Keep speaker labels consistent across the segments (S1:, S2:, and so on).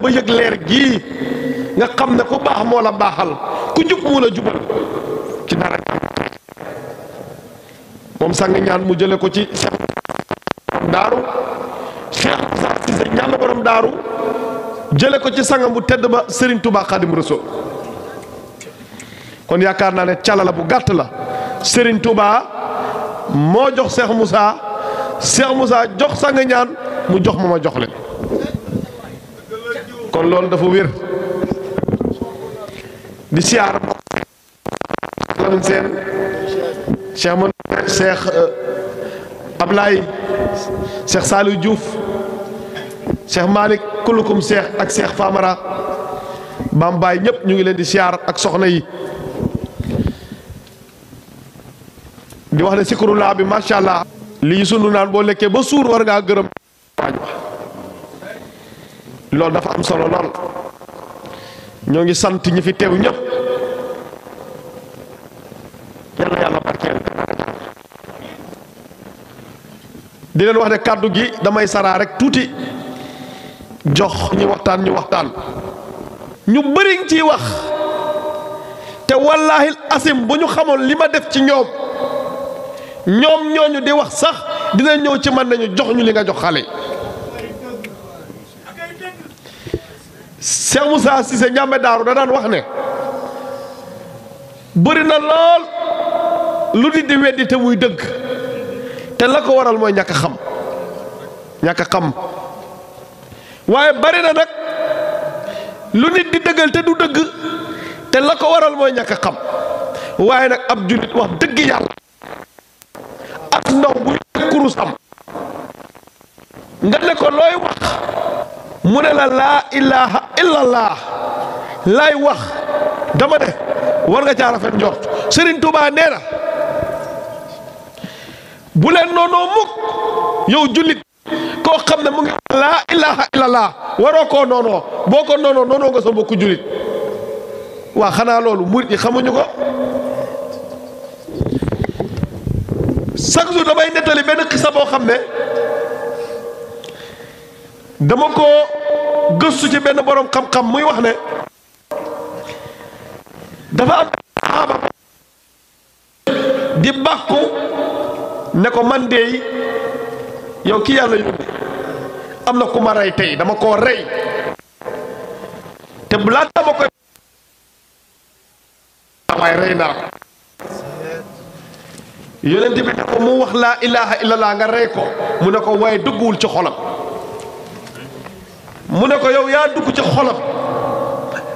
S1: ba yëg leer gii nga xam ne ku baax moo la baaxal ku jub moo la jubal ci dara moom sang ñaan mu jële ko ci Cheikh Daaru Cheikh Moussa Cissé ñaan borom Daaru jële ko ci sangam bu tedd ba Serigne Touba Khadim Rassoul kon yaakaar naa ne calala bu gàtt la Serigne Touba moo jox Cheikh Moussa jox sang ñaan mu jox ma jox leen kon loolu dafa wér di siyaar Lamine Sène Cheikh Ablaye Cheikh Saliou Diouf Cheikh Malick kulukum Cheikh ak Cheikh Famara Bambaay ñëpp ñu ngi leen di siyaar ak soxna yi di wax ne sikurulaa bi macha allah lii sunu naan boo lekkee ba suur war ngaa gërëm waañ wax loolu dafa am solo lool ñoo ngi sant ñi fi teew ñëpp yàlla yàlla barkeel di leen wax ne kàddu gi damay saraa rek tuuti jox ñi waxtaan ñu waxtaan ñu bëri ngi ciy wax te wallaahi asim bu ñu xamoon li ma def ci ñoom ñooñu di wax sax dina ñëw ci man nañu jox ñu li nga jox xale Cheikh Moussa Cissé ñàmbe daaru da daan wax ne bëri na lool lu nit di weddi te muy dëgg te la ko waral mooy ñàkk a xam waaye bari na nag lu nit di dëggal te du dëgg te la ko waral mooy ñàkk a xam waaye nag ab jullit wax dëgg yàlla ak ndaw bu kurusam nga ne ko looy wax mu ne la laa ilaha illallah laay wax dama ne war nga caa rafet njort Serigne Touba nee na bu leen noonoo mukk yow jullit koo xam ne mu ngi laa ilaha illallah waroo koo noonoo boo ko noonoo nga sa mbokku jullit waa xanaa loolu murit yi xamuñu ko chaque jour damay nettali benn xisa boo xam ne dama ko gëstu ci benn borom xam-xam muy wax ne dafa am saxaaba di bàkku ne ko man de yow ki yàlla yónni am na ku ma rey tey dama koo rey te bu laata ma koy waaye rey naa ko yonent bi ne ko mu wax laa ilaha illallah nga rey ko mu ne ko waaye dugguwul ci xolam mu ne ko yow yaa dugg ci xolam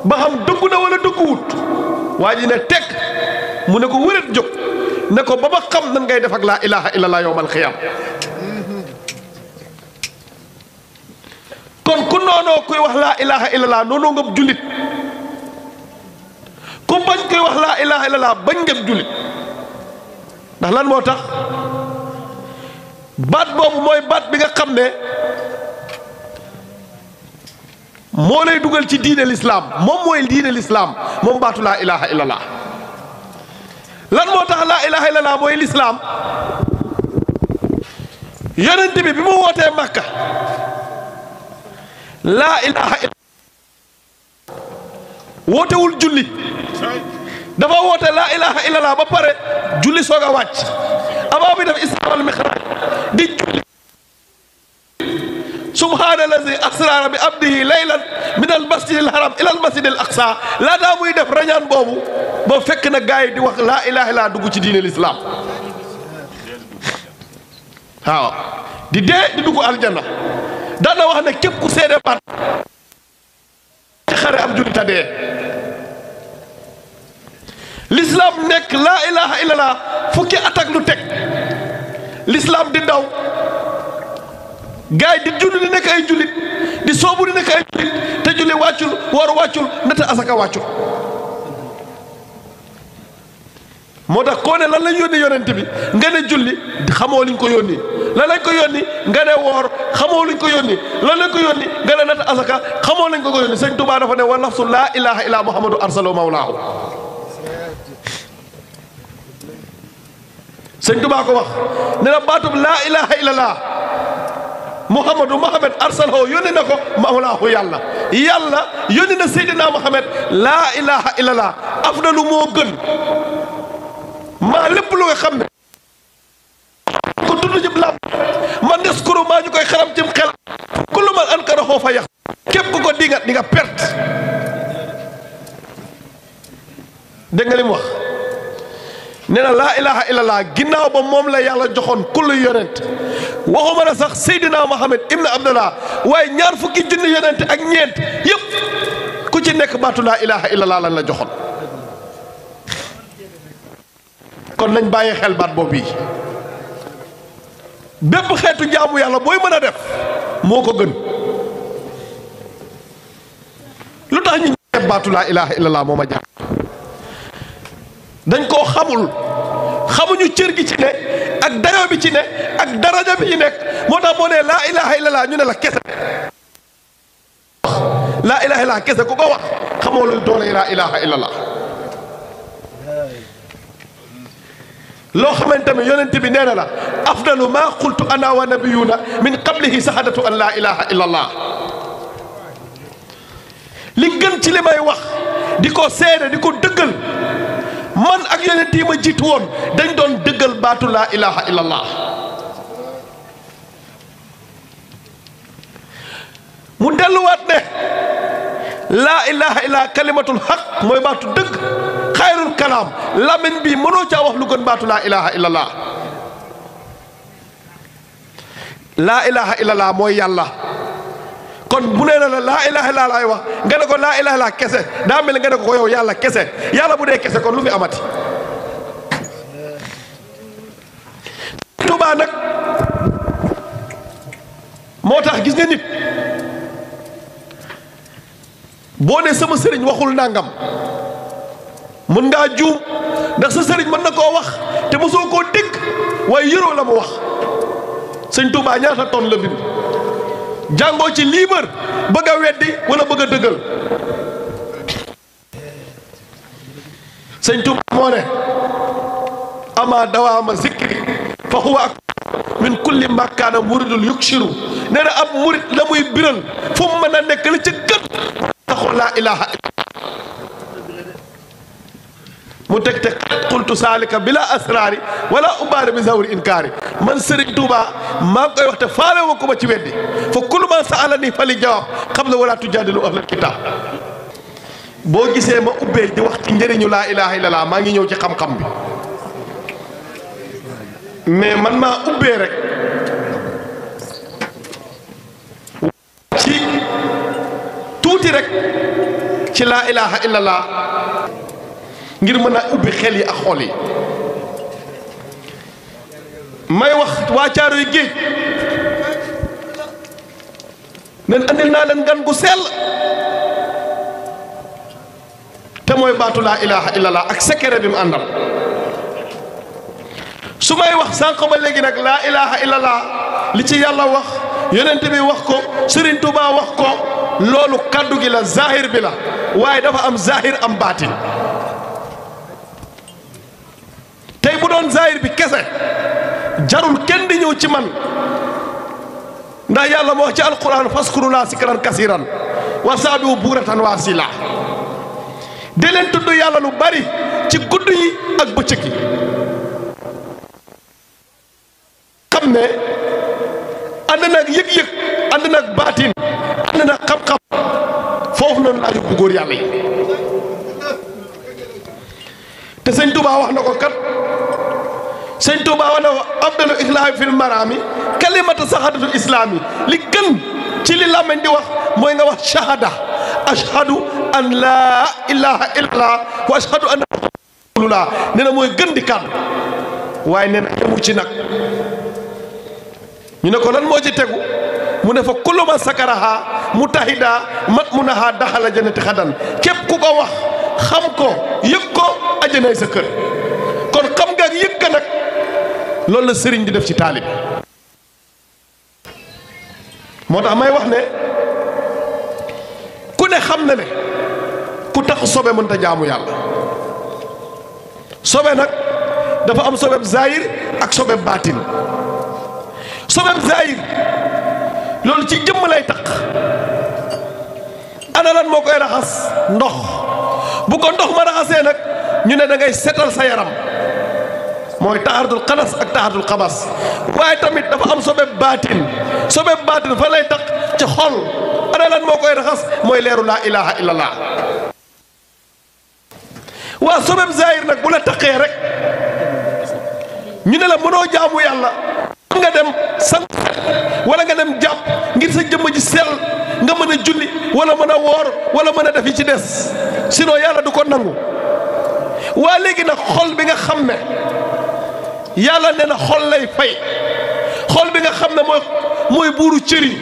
S1: ba xam dugg na wala dugguwut waa ji ne teg mu ne ko wërët jóg ne ko ba ma xam nan ngay def ak laa ilaha illallah yowmal xiyaam kon ku noonoo kuy wax laa ilaha illallah noonoo nga jullit ku bañ kuy wax laa ilaha illallah bañ nga jullit ndax lan moo tax baat boobu mooy baat bi nga xam ne moo lay dugal ci diine lislaam moom mooy diine lislaam moom baatu laa ilaha illallah lan moo tax laa ilaha illallah mooy lislaam yonent bi mu wootee Makka laa ilaha illallah wootewul julli dafa woote laa ilaha illallah ba pare julli soog a wàcc avant bi def isra wal mi'raj di julli subhaanallazi asra bi abdihi laylan min al masjid al haram ila al masjid al aqsa laataa muy def rañaan boobu ba fekk na gars yi di wax laa ilaha illallah dugg ci diine l'islam waaw di dee di dugg aljanna daan na wax ne képp ku seede baat ci xare am jullit a dee l'islam nekk laa ilaha illallah fukki at ak lu teg l'islam di daw gaay di julli di nekk ay jullit di soobu di nekk ay jullit te julli wàccul war wàccul nata asaka wàccul moo tax koo ne lan lañ yónni yonent bi nga ne julli xamoo liñ ko yónni lan lañ ko yónni nga ne woor xamoo luñ ko yónni lan lañ ko yónni nga ne nata asaka xamoo lañ ko yónni sëñ Tuubaa dafa ne wa nafsu laa ilaha illa muhammadu arsalu mawlaahu sëñ Tuubaa ko wax ne na baatub laa ilaha illallah Muhammad arsalahu yónni na ko mawlaahu yàlla yónni na Seydina Muhammad laa ilaha illallah afdalu moo gën maa lépp lu nga xam ne ko tudd ci làmb man yaskuru maa ñu koy xaram cim xel kullu man ankarahu fa yax képp ku ko dingat di nga perte dégg nga li mu wax nee na laa ilaha illallah ginnaaw ba moom la yàlla joxoon kullu yonent waxuma la sax Seydina Muhammad ibn Abdallah waaye ñaar fukki junni yonent ak ñeent yëpp ku ci nekk baatu laa ilaha illallah lan la joxoon kon nañ bàyyi xel baat boobu yi bépp xeetu jaamu yàlla booy mën a def moo ko gën lu tax ñu def baatu laa ilaha illallah moo ma jàpp dañ koo xamuñu cër gi ci ne ak dayoo bi ci ne ak daraja bi ci nekk moo tax boo nee laa ilaha illallah ñu ne la kese laa ilaha illallah kese ku ko wax xamoo lu doole laa ilaha illallah loo xamante ne yonent bi nee na la afdalu ma qultu ana wa nabiyuna min qablihi sahadatu an laa ilaha illallah li gën ci li may wax di ko seede di ko dëggal man ak yonent yi ma jiitu woon dañ doon dëggal baatu laa ilaha illallah mu delluwaat ne laa ilaha illa kalimatul haq mooy baatu dëgg xayrul kalaam làmmiñ bi mënoo caa wax lu gën baatu laa ilaha illallah laa ilaha illallah mooy yàlla kon bu nee na la laa ilaha illallah laay wax nga ne ko laa ilaha illallah kese daa mel nga ne ko yow yàlla kese yàlla bu dee kese kon lu fi amati Tuubaa nag moo tax gis nga nit boo ne sama sëriñ waxul nangam mën ngaa juum ndax sa sëriñ mën na koo wax te mosoo koo dégg waaye yëroo la mu wax sëñ Tuubaa ñaata ton la bind jàngoo ci liibar bëgg a weddi wala bëgg a dëggal sëñ Tuubaa moo ne ama dawaama zikri fa huwa ak min kulli makkaana muridul yukshiru nee na ab murid la muy biral fu mu mën a nekk la ca gën taxu laa ilaha mu teg te qultu saalika bila asraari wala ubaari bi zawri inkaari man Serigne Touba maa ngi koy wax te faale wa ko ma ci weddi fa kullu man saalani fali jawaab xam la wala tujaadilu ahlal kitaab boo gisee ma ubbee di wax ci njëriñu laa ilaha illallah maa ngi ñëw ci xam-xam bi mais man maa ubbee rek ci tuuti rek ci laa ilaha illallah ngir mën a ubbi xel yi ak xol yi may wax waa Caaroy Géej nen andil naa leen gan gu sell te mooy baatu laa ilaha illallah ak secret bi mu àndal su may wax sànq ba léegi nag laa ilaha illallah li ci yàlla wax yonent bi wax ko Serigne Touba wax ko loolu kaddu gi la zahir bi la waaye dafa am zahir am baatin tey bu doon zahir bi kese jarul kenn di ñëw ci man ndax yàlla moo wax ci alquran faskuruna sikran kasiran wa saabihu bukratan wa asila di leen tudd yàlla lu bari ci gudd yi ak bëccëg yi xam ne ànd nag yëg-yëg ànd nag baatin ànd nag xam-xam foofu noonu laa yóbbu góor yàlla yi te sëñ Touba wax na ko kat sëñ Touba wax na ko afdalu islaami fil maraami kalimatu sahadatul islaami li gën ci li làmmiñ di wax mooy nga wax shahada ashhadu an laa ilaha illallah wa ashhadu anna rasulullah nee na mooy gën di kàddu waaye nee na yemu ci nag ñu ne ko lan moo ci tegu mu ne fa kullu man sakaraha mutahida mat mu naha daxala jannati xadan képp ku ko wax xam ko yëg ko ajanay sa kër kon xam nga ak yëg ka nag loolu la sëriñ di def ci taalib moo tax may wax ne ku ne xam na ne ku tax sobe mënta jaamu yàlla sobe nag dafa am sobeeb zahir ak sobeeb baatin sobeeb zahir loolu ci jëmm lay taq. ana lan moo koy raxas? ndox. bu ko ndox ma raxasee nag ñu ne da ngay setal sa yaram, mooy tahaaratul xadas ak tahaaratul xabas. waaye tamit dafa am sobe baatin. sobe baatin fa lay taq ci xol. ana lan moo koy raxas? mooy leeru laa ilaha illallah. waa sobe zahir nag bu la taqee rek ñu ne la mënoo jaamu yàlla, nga dem sant wala nga dem jàpp ngir sa jëmm ji sell nga mën a julli wala mën a woor wala mën a def yi ci des, sinon yàlla du ko nangu. waa léegi nag xol bi nga xam ne yàlla nee na xol lay fay, xol bi nga xam ne mooy buuru cëri,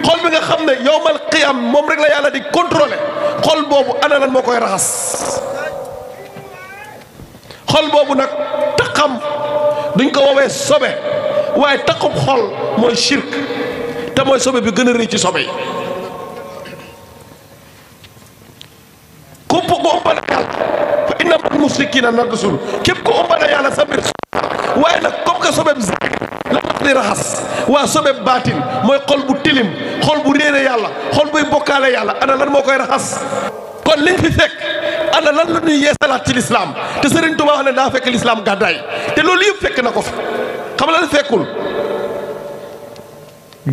S1: xol bi nga xam ne yowmal qiyam moom rek la yàlla di contrôler, xol boobu ana lan moo koy raxas? xol boobu nag taqam duñ ko woowee sobe, waaye taqub xol mooy shirk, te mooy sobe bi gën a rëy ci sobe yi. képp ku ëmbale yàlla fa innamal musrikiina najasun, képp ku ëmbale yàlla sa mbir. waaye nag comme que sobe bi la wax di raxas, waa sobe baatin mooy xol bu tilim, xol bu réere yàlla, xol buy bokkaale yàlla, ana lan moo koy raxas? kon liñ fi fekk ana lan la ñuy yeesalaat ci lislaam, te Sëriñ Tuubaa wax ne daa fekk lislaam gàddaay, te loolu yëpp fekk na ko fi. xam la fekkul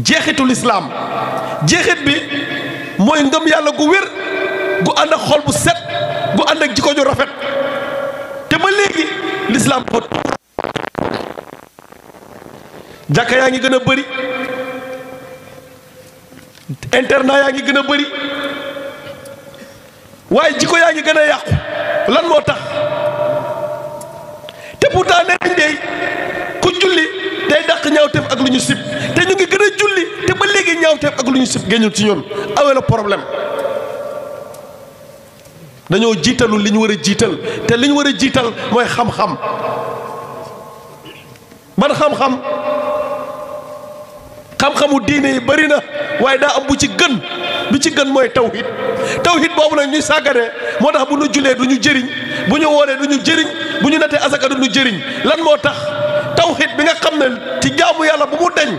S1: jeexitu lislaam, jeexit bi mooy ngëm yàlla gu wér, gu ànd ak xol bu set, gu ànd ak jikko ju rafet. te ba léegi lislaam dafa jàkka yaa ngi gën a bëri, internat yaa ngi gën a bëri, waaye jikko yaa ngi gën a yàqu. lan moo tax? te pourtant nee nañ de ku julli day dàq ñaawteef ak lu ñu sib, te ñu ngi gën a julli te ba léegi ñaawteef ak lu ñu sib génnul ci ñun. awee la problème, dañoo jiitalul li ñu war a jiital, te li ñu war a jiital mooy xam-xam. ban xam-xam? xam-xamu diine yi bëri na, waaye daa am bu ci gën. bi ci gën mooy tawhid. tawhid boobu nag ñuy sàgganee, moo tax bu ñu julee du ñu jëriñ, bu ñu wooree du ñu jëriñ, bu ñu natee asaka du ñu jëriñ. lan moo tax? tawhid bi nga xam ne ci jaamu yàlla bu mu deñ,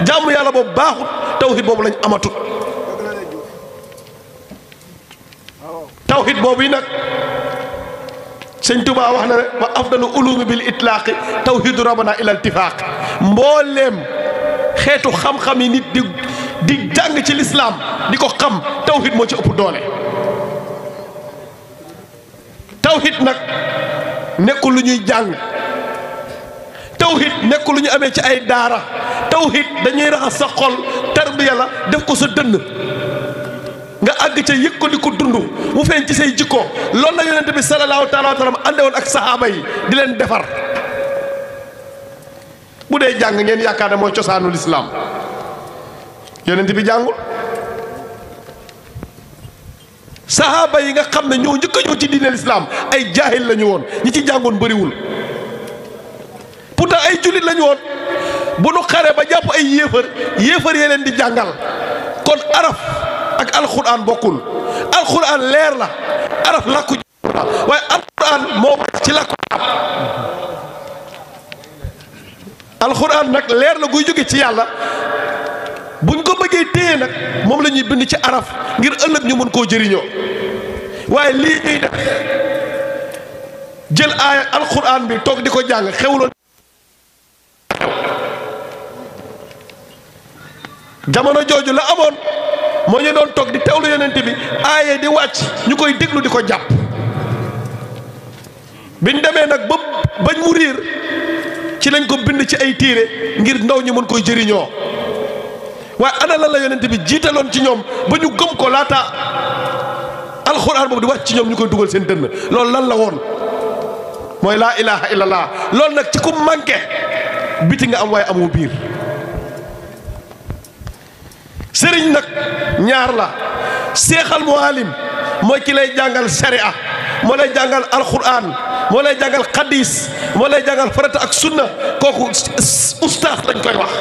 S1: jaamu yàlla boobu baaxut, tawhid boobu lañ amatut. tawhid boobu yi nag sëñ Tuubaa wax na ne wa afdalu ulumi bil itlaaqi tawhidu rabbana ila iltifaaq. mbooleem xeetu xam-xam yi nit di jàng ci lislaam di ko xam, tawhid moo ci ëpp doole. tawhid nag nekkul lu ñuy jàng, tawhid nekkul lu ñu amee ci ay daara, tawhid dañuy raxas sa xol, tarbiya la, def ko sa dënn nga àgg ca yëg ko di ko dund mu feeñ ci say jikko. loolu la yonent bi sallallahu taala wa sallam àndewoon ak sahaaba yi di leen defar. bu dee jàng ngeen yaakaar ne mooy cosaanu lislaam, yonent bi jàngul. sahaaba yi nga xam ne ñoo njëkk a ñëw ci diine lislaam ay jaahil la ñu woon, ñi ci jàngoon bëriwul. pourtant ay jullit la ñu woon. bu nu xare ba jàpp ay yéefar yee leen di jàngal. kon araf ak alquran bokkul. alquran leer la, araf làkku la, waaye alquran moo ci làkku alquran nag leer la guy jóge ci yàlla. buñ ko bëggee téye nag moom la ñuy bind ci araf ngir ëllëg ñu mën koo jëriñoo. waaye lii ñuy def jël aaya alquran bi toog di ko jàng xewloon. jamono jooju la amoon moo ñu doon toog di teewlu yonent bi aaye di wàcc ñu koy déglu di ko jàpp. biñ demee nag ba bañ mu riir ci lañ ko bind ci ay téere ngir ndaw ñi mën koy jëriñoo. waaye ana lan la yonent bi jiitaloon ci ñoom ba ñu gëm ko laata alxuraan boobu di wàcc ci ñoom ñu koy dugal seen dënn. loolu lan la woon? mooy laa ilaha illallah. loolu nag ci ku manqué biti nga am waaye amoo biir. sëriñ nag ñaar la. seexal muallim mooy ki lay jàngal sharia, moo lay jàngal alxuraan, moo lay jàngal xadis, moo lay jàngal farata ak sunna. kooku ustaas lañ koy wax.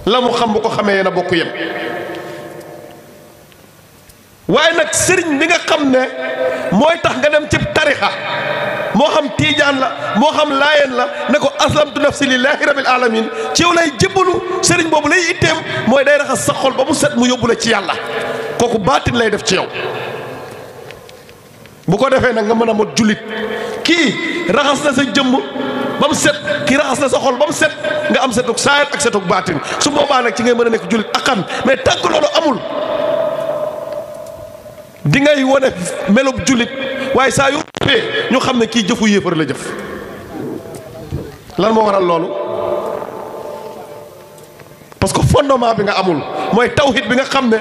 S1: la mu xam bu ko xamee yéen a bokk yem. waaye nag sëriñ bi nga xam ne mooy tax nga dem ci tarixa moo xam tiijaan la moo xam laayeen la ne ko aslamtu nafsi lillahi rabbil alamin ci yow lay jébbalu sëriñ boobu lay itteem mooy day raxas sa xol ba mu set mu yóbbu la ci yàlla kooku baatin lay def ci yow bu ko defee nag nga mën a mot jullit kii raxas na sa jëmm ba mu set kii raxas na sa xol ba mu set nga am setug saayir ak setug baatin su boobaa nag ci ngay mën a nekk jullit akkan mais tànk loolu amul di ngay wane melub jullit waaye saa yu fee ñu xam ne kii jëfu yéefar la jëf lan moo waral loolu parce que fondement bi nga amul mooy tawhid bi nga xam ne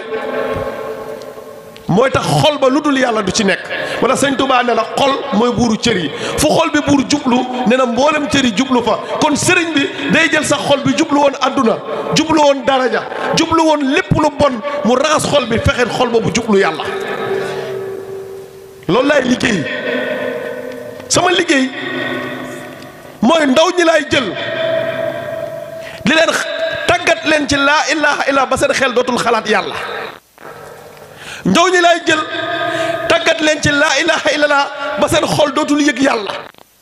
S1: mooy tax xol ba lu dul yàlla du ci nekk wala sëñ Tuubaa ne la xol mooy buuru cër yi fu xol bi buur jublu ne na mboolem cër yi jublu fa kon sëriñ bi day jël sa xol bi jublu woon adduna jublu woon daraja jublu woon lépp lu bon mu raxas xol bi fexeel xol boobu jublu yàlla loolu laay liggéey sama liggéey mooy ndaw ñi laay jël di leen tàggat leen ci laa ilaha illa ba seen xel dootul xalaat yàlla ndaw ñi laay jël tàggat leen ci laa ilaha illallah ba seen xol dootul yëg yàlla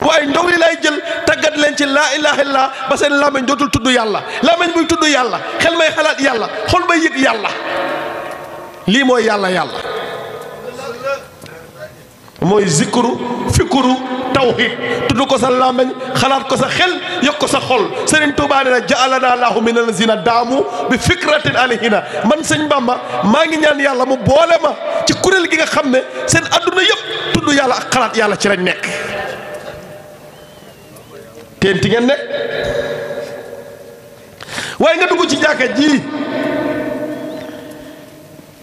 S1: waaye ndaw ñi laay jël tàggat leen ci laa ilaha illallah ba seen làmmiñ dootul tudd yàlla làmmiñ buy tudd yàlla xel may xalaat yàlla xol bay yëg yàlla lii mooy yàlla yàlla mooy zikru fikru tawhid tudd ko sa làmmiñ xalaat ko sa xel yëg ko sa xol Sëriñ Tuubaa nee na ja'alana Allahu min allazina daamu bi fikratin alihina man sëñ Bamba maa ngi ñaan yàlla mu boole ma ci kuréel gi nga xam ne seen adduna yëpp tudd yàlla ak xalaat yàlla ci lañ nekk teen ti ngeen nekk waaye nga dugg ci jàkka ji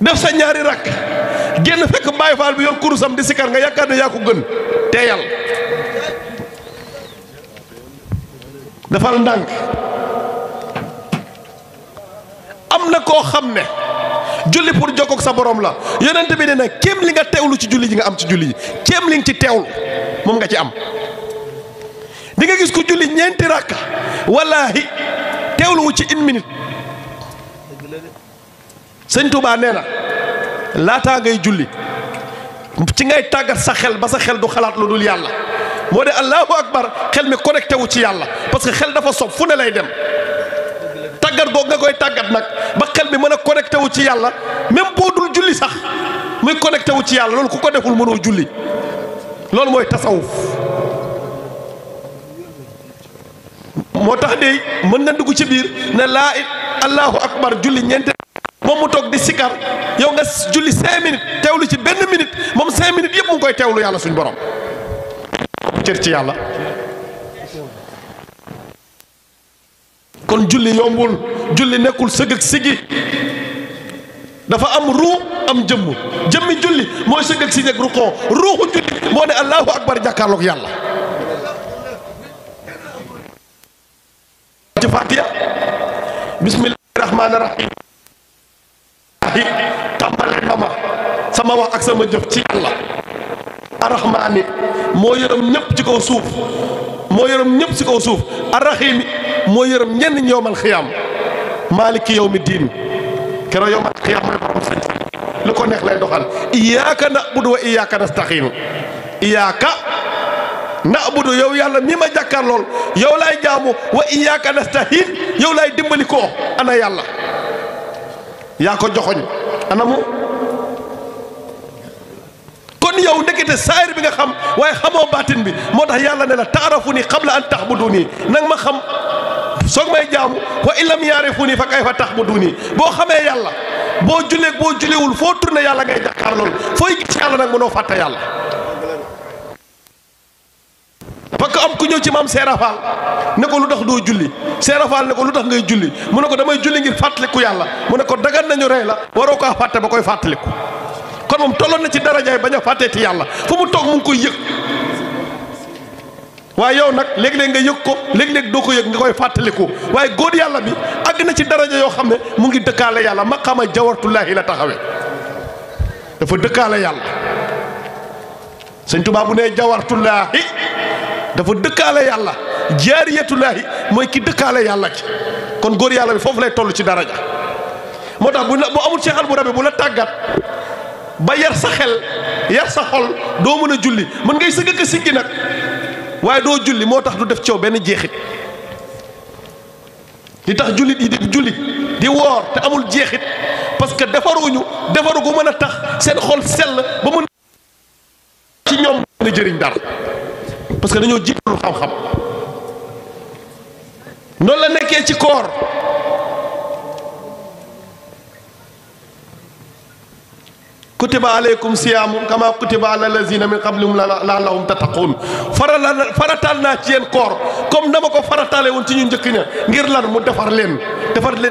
S1: def sa ñaari rakk génn fekk Baay Faal bi yor kurusam di sikar nga yaakaar ne yaa ko gën teeyal dafal ndànk am na koo xam ne julli pour jokkoog sa borom la yonent bi ne na kéem li nga teewlu ci julli ji nga am ci julli ji kéem li nga ci teewlu moom nga ci am di nga gis ku julli ñeenti rakka wallaahi teewluwu ci une minute sëñ Tuubaa nee na laataa ngay julli ci ngay tàggat sa xel ba sa xel du xalaat lu dul yàlla moo de allahu akbar xel mi connecté wu ci yàlla parce que xel dafa sob fu ne lay dem tàggat googu nga koy tàggat nag ba xel mi mën a connecté wu ci yàlla même boo dul julli sax muy connecté wu ci yàlla loolu ku ko deful mënoo julli loolu mooy tasawuf moo tax de mën na dugg ci biir ne laa allahu akbar julli ñeente moom mu toog di sikar yow nga julli 5 minutes teewlu ci benn minute moom 5 minutes yëpp mu ngi koy teewlu yàlla suñ borom cër ci yàlla kon julli yombul julli nekkul sëgg ak sigi dafa am ruu am jëmmi julli mooy sëgg ak sigi ak ruqoo ruuxu julli moo ne allahu akbar jàkkaarloog yàlla ci fatiha bismillahi rahmaani rahim tàmbale na ma sama wax ak sama jëf ci yàlla arrahmaani moo yërëm ñëpp ci kaw suuf moo yërëm ñëpp ci kaw suuf arrahimi moo yërëm ñenn ñi yowmal xiyaam maaliki yawmi diin keroog yowmal xiyaam mooy borom sañ lu ko neex lay doxal iyaaka na'budu wa iyaaka nasta'iin iyaaka na'budu yow yàlla mi ma jàkkaar lool yow laay jaamu wa iyaaka nasta'iin yow laay dimbali koo ana yàlla yaa ko joxoñ anamu kon yow ndekete saayir bi nga xam waaye xamoo baatin bi moo tax yàlla ne la taarafuni qabla an taxbuduni nang ma xam soog may jaamu wa illam yaarifuni fa kayfa taxbuduni boo xamee yàlla boo julleeg boo jullewul foo tourné yàlla ngay jàkkaar lool fooy gis yàlla nag mënoo fàtte yàlla parce que am ku ñëw ci maam Seera Faal ne ko lu tax doo julli Seera Faal ne ko lu tax ngay julli mu ne ko damay julli ngir fàttaliku yàlla mu ne ko dagan nañu rey la waroo kaa fàtte ba koy fàttaliku kon moom tolloon na ci darajaay bañ a fàtteeti yàlla fu mu toog mu ngi koy yëg waaye yow nag léeg-léeg nga yëg ko léeg-léeg doo ko yëg nga koy fàttaliku waaye góor yàlla bi àgg na ci daraja yoo xam ne mu ngi dëkkaale yàlla maqaama jawartullaahi la taxawee dafa dëkkaale yàlla sëñ Tuubaa bu nee jawartullaahi dafa dëkkaale yàlla jaariyatullaahi mooy ki dëkkaale yàlla ci kon góor yàlla bi foofu lay toll ci daraja moo tax bu amul seexal bu rabi bu la tàggat ba yar sa xel yar sa xol doo mën a julli mën ngay sëgg ak siggi nag waaye doo julli moo tax du def coow benn jeexit. li tax jullit yi di julli di woor te amul jeexit parce que defaruñu defaru gu mën a tax seen xol sell ba mën ci ñoom mën a jëriñ dara parce que dañoo jiitalul xam-xam. noonu la nekkee ci koor kutiba aleykum siyaamu kama kutiba ala lazina min qablikum la'allahum tattaqun farataal naa ci yéen koor comme dama ko farataale woon ci ñu njëkk ña ngir lan mu defar leen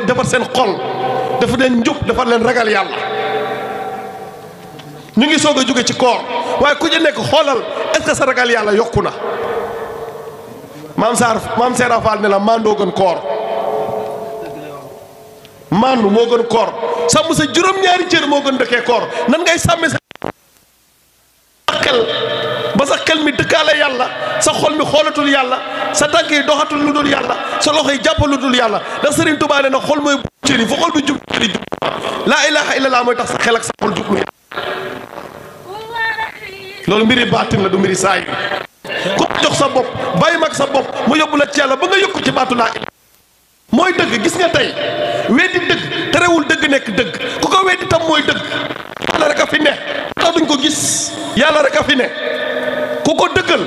S1: defar seen xol defar leen njub defar leen ragal yàlla. ñu ngi soog a jóge ci koor waaye ku ci nekk xoolal est-ce que sa ragal yàlla yokku na. maam Seera Faal ne la maandoo gën koor maandu moo gën koor sàmm sa juróom-ñaari cër moo gën dëkkee koor nan ngay sàmme sa xel ba sa xel mi dëkkaale yàlla sa xol mi xoolatul yàlla sa tànk yi doxatul lu dul yàlla sa loxo yi jàppal lu dul yàlla ndax Sëriñ Tuubaa ne na xol mooy cër yi fa xol bi jub cër yi jub laa ilaaha illallah mooy tax sa xel ak sa xol jublu loolu mbiri baatin la du mbiri saay ku jox sa bopp bàyyi mag sa bopp mu yóbbu la ci yàlla ba nga yokku ci baatu laa mooy dëgg. gis nga tey weddi dëgg terewul dëgg nekk dëgg ku ko weddi tam mooy dëgg yàlla rek a fi ne tax duñ ko gis yàlla rek a fi ne ku ko dëggal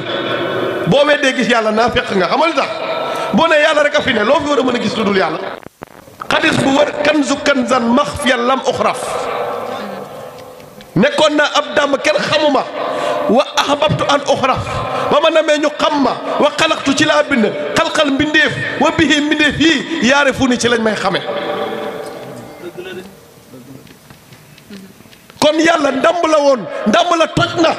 S1: boo weddee gis yàlla naa fekk nga xamal tax boo ne yàlla rek a fi ne loo fi war a mën a gis lu dul yàlla. xadis bu wër kanzu kanzan maxfiyan lam uxraf nekkoon naa ab dàmm kenn xamuma wa ahbabtu an uxraf ba ma namee ñu xam ma wa xalaqtu ci laa bind xalxal mbindeef wa bihi mbindeef yii yaare fu ni ci lañ may xame kon yàlla ndamb la woon ndamb la toj na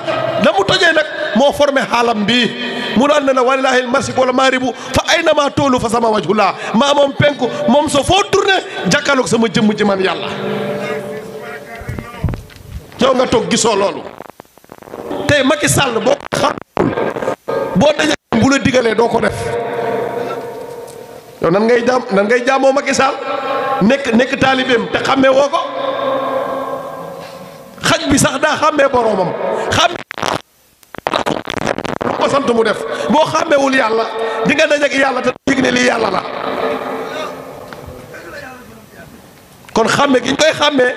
S1: da mu tojee nag moo formé xaalam bii mu daan ne la walillaahi almasiik wala maaribu fa ayna maa toolu fa sama wajhu laa maa moom penku moom so foo tourné jàkkaarloog sama jëmm ji man yàlla. yow nga toog gisoo loolu tey Macky Sall boo ko xamul boo dajee bu la digalee doo ko def yow nan ngay jaamoo Macky Sall nekk taalibeem te xàmmee woo ko xaj bi sax daa xàmmee boroomam xàmmee lu ko sant mu def boo xàmmeewul yàlla di nga dajeek yàlla te yëg ne lii yàlla la kon xàmme gi ñu koy xàmmee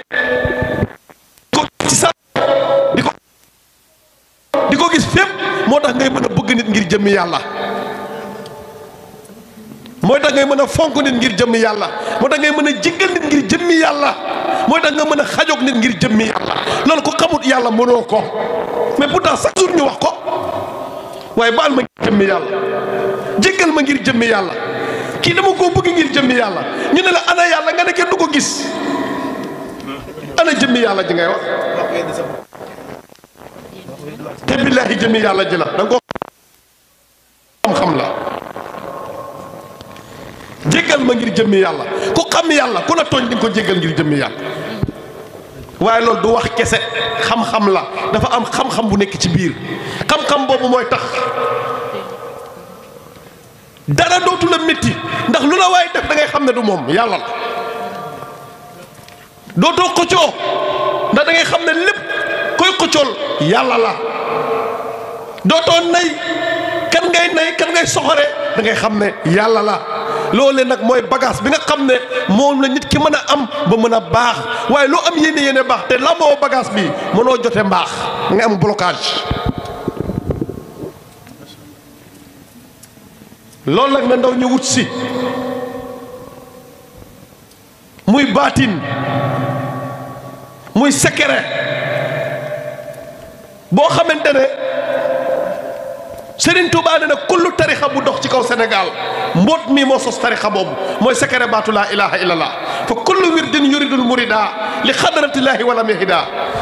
S1: di ko gis fépp moo tax ngay mën a bëgg nit ngir jëmmi yàlla mooy tax ngay mën a fonk nit ngir jëmmi yàlla moo tax ngay mën a jéggal nit ngir jëmmi yàlla mooy tax nga mën a xajoog nit ngir jëmmi yàlla loolu ko xamut yàlla mënoo ko mais pourtant chaque jour ñu wax ko waaye baal ma ngir jëmmi yàlla jéggal ma ngir jëmmi yàlla kii dama koo bëgg ngir jëmmi yàlla ñu ne la ana yàlla nga ne kenn du ko gis ana jëmmi yàlla ji ngay wax te billaahi jëmmi yàlla ji la da nga ko xam-xam la jéggal ma ngir jëmmi yàlla ku xam yàlla ku la tooñ di nga ko jéggal ngir jëmmi yàlla waaye loolu du wax kese xam-xam la dafa am xam-xam bu nekk ci biir xam-xam boobu mooy tax dara dootu la métti ndax lu la waaye def da ngay xam ne du moom yàlla la dootoo xëccoo ndax da ngay xam ne lépp koy xëccool yàlla la dootoo nay kan ngay soxore da ngay xam ne yàlla la loole nag mooy bagage bi nga xam ne moom la nit ki mën a am ba mën a baax waaye loo am yéene baax te lamboo bagage bi mënoo jote mbaax nga am blocage loolu nag na ndaw ñu wut si muy baatin muy secret boo xamante ne Serigne Touba ne na kullu tarixa bu dox ci kaw Sénégal mboot mii moo sos tarixa boobu mooy secret baatu laa ilaha illallah fa kullu wirdin yuridul murida li xadratillahi walam yahida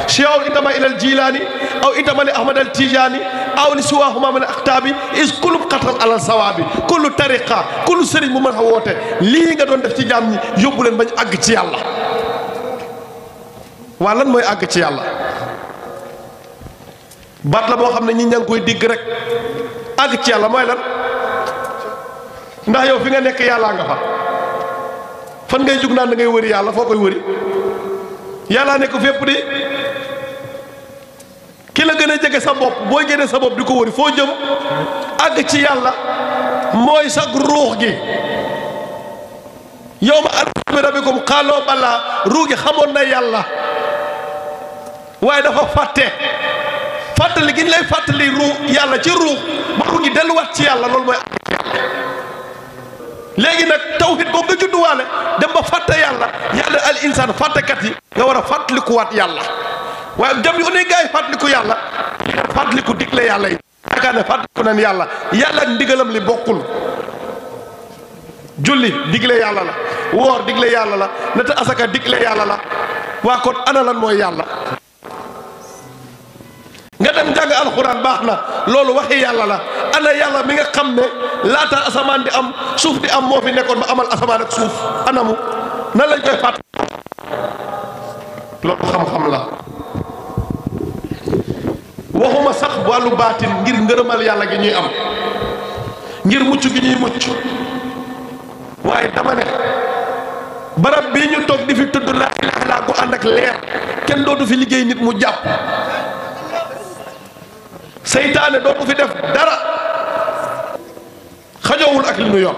S1: cheikh intama ilal jilaani aw intama li ahmad al tijaani aw li siwaahuma min aktaabi is kulub xatal alal sawaabi kullu tariqa kullu sëriñ bu mën a woote lii nga doon def ci jaam ñi yóbbu leen bañ àgg ci yàlla waa lan mooy àgg ci yàlla baat la boo xam ne ñi ña ngi koy digg rek àgg ci yàlla mooy lan ndax yow fi nga nekk yàllaa nga fa fan ngay jug naan da ngay wëri yàlla foo koy wëri yàllaa nekk fépp di ki la gën a jege sa bopp booy génne sa bopp di ko wëri foo jëm àgg ci yàlla mooy sa ruux gi yow ma alastu bi rabbikum xaaloo balaa ruux gi xamoon na yàlla waaye dafa fàttali gi ñu lay fàttali ruux yàlla ci ruux ba ruux gi delluwaat ci yàlla loolu mooy léegi nag tawhid boobu nga judduwaale dem ba fàtte yàlla yàlla al insaan fàttekat yi nga war a fàttalikuwaat yàlla waaye jam yu ne gars yi fàttaliku yàlla fàttaliku digle yàlla yi yaakaar ne fàttaliku nan yàlla yàlla ak ndigalam li bokkul julli digle yàlla la woor digle yàlla la nata asaka digle yàlla la waa kon ana lan mooy yàlla nga dem jàng alxuraan baax na loolu waxi yàlla la ana yàlla mi nga xam ne laata asamaan di am suuf di am moo fi nekkoon ba amal asamaan ak suuf anamu nan lañ koy fàtt loolu xam-xam la waxuma sax wàllu baatin ngir ngërëmal yàlla gi ñuy am ngir mucc gi ñuy mucc waaye dama ne barab bii ñu toog di fi tudd laa ilaaha illallaa gu ànd ak leer kenn dootu fi liggéey nit mu jàpp seytaane dootu fi def dara xajoowul ak li ñu yor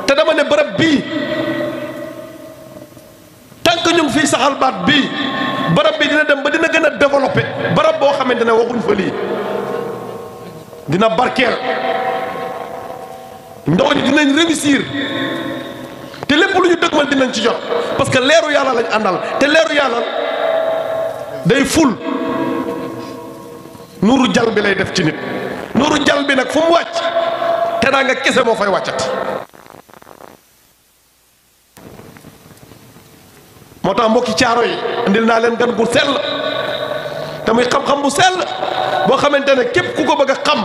S1: te dama ne barab bii tant que ñu ngi fiy saxal baat bii barab bi dina dem ba dina gën a développé barab boo xamante ne waxuñ fa lii dina barkeel ndaw ñi dinañ réussir te lépp lu ñu dëgmal dinañ ci jot parce que leeru yàlla lañ àndal te leeru yàlla day ful nuuru jal bi lay def ci nit nuuru jal bi nag fu mu wàcc te daa nga kese moo fay wàccati moo tax mbokki caaro yi indil naa leen gan gu sell te muy xam-xam bu sell boo xamante ne képp ku ko bëgg a xam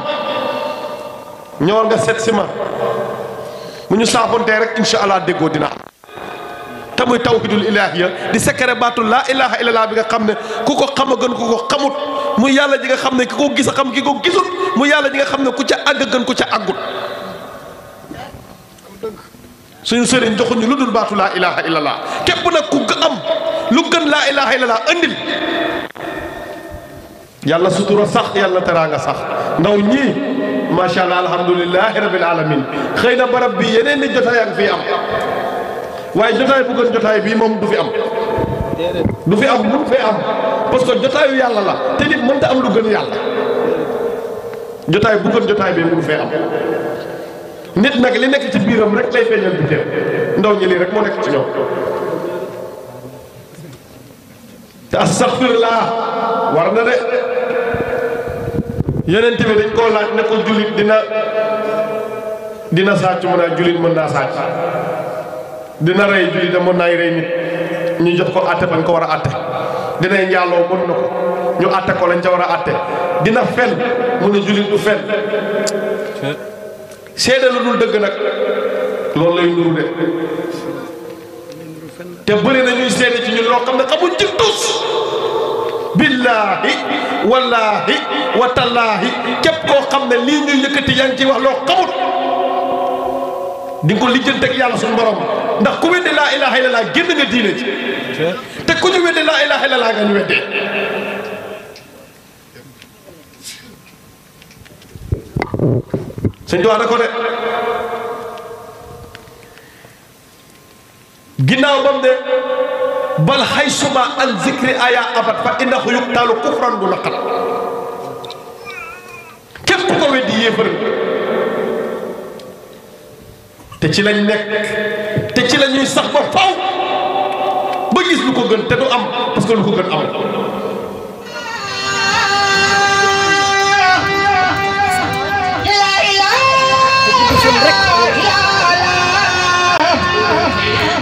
S1: ñëwal nga seet si ma bu ñu saafontee rek incha allah déggoo dina am te muy tawhidul ilaahiya di secret baatu laa ilaha illallah bi nga xam ne ku ko xam a gën ku ko xamut muy yàlla ji nga xam ne ki ko gis a xam ki ko gisul muy yàlla ji nga xam ne ku ca àgg gën ku ca àggut suñu sëriñ joxuñu lu dul baatu laa ilaha illallah képp nag ku am lu gën laa ilaha illallah andil yàlla sutura sax yàlla teraanga sax ndaw ñii macha allah alhamdulilahi rabil alamin xëy na barab bi yeneen ni jotaay ak fii am waaye jotaay bu gën jotaay bii moom du fi am du fi am mun fee am parce que jotaayu yàlla la te nit mënta am lu gën yàlla jotaay bu gën jotaay bii mun fee am nit nag li nekk ci biiram rek lay feeñal bi teew ndaw ñi lii rek moo nekk ci ñoom te astaxfirullah war na de yeneen bi dañ koo laaj ne ko jullit dina sàcc mën naa jullit mën naa sàcc dina rey jullit da mën naay rey nit ñu jox ko àtte bañ ko war a àtte dinay njaaloo mën na ko ñu àtte ko lañ ca war a àtte dina fen mu ne jullit du fen seede lu dul dëgg nag loolu lay nuru de te bëri na ñuy seede ci ñun loo xam ne xamuñ ci tus billaahi wallaahi watallaahi képp koo xam ne lii ñuy yëkkati yaa ngi ciy wax loo xamut di nga ko lijjante ak yàlla suñu borom ndax ku weddi laa ilaaha illallah génn nga diine ci te ku ñu weddi laa ilaaha illallah nga ñu weddee sëñ Tuubaa da ko de ginnaaw bam de bal xay suma an zikri aya abat fa innahu yuqtalu kufran bu naqat képp ku ko weddi yéefar te ci lañ nekk te ci la ñuy sax ba faw ba gis lu ko gën te du am parce que lu ko gën am
S2: rek